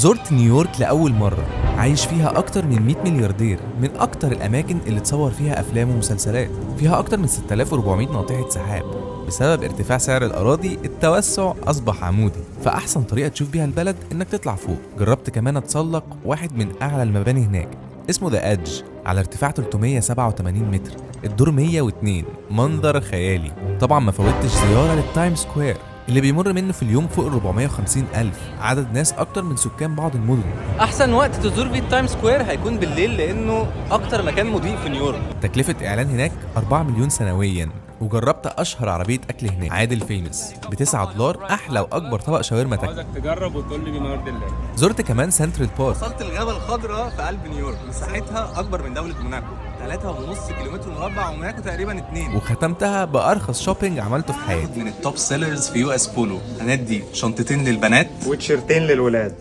زرت نيويورك لأول مرة، عايش فيها أكتر من 100 ملياردير، من أكتر الأماكن اللي اتصور فيها أفلام ومسلسلات، فيها أكتر من 6400 ناطحة سحاب. بسبب ارتفاع سعر الأراضي التوسع أصبح عمودي، فأحسن طريقة تشوف بيها البلد إنك تطلع فوق. جربت كمان أتسلق واحد من أعلى المباني هناك اسمه The Edge على ارتفاع 387 متر، الدور 102، منظر خيالي. طبعا ما فوتش زيارة لل Times Square اللي بيمر منه في اليوم فوق ال 450 ألف، عدد ناس أكتر من سكان بعض المدن. احسن وقت تزور فيه ال Times Square هيكون بالليل، لانه اكتر مكان مضيء في نيويورك. تكلفة إعلان هناك 4 مليون سنويا. وجربت أشهر عربية أكل هناك عادل famous ب 9 دولار، أحلى وأكبر طبق شاورما تاكل. عاوزك تجرب وتقول لي بما يرضي الله. زرت كمان Central Park. وصلت الغابة الخضراء في قلب نيويورك، مساحتها اكبر من دولة موناكو، 3.5 كيلومتر مربع، وموناكو تقريبا 2. وختمتها بأرخص shopping عملته في حياتي. من ال top sellers في U.S. Polo، هندي شنطتين للبنات وتيشيرتين للولاد.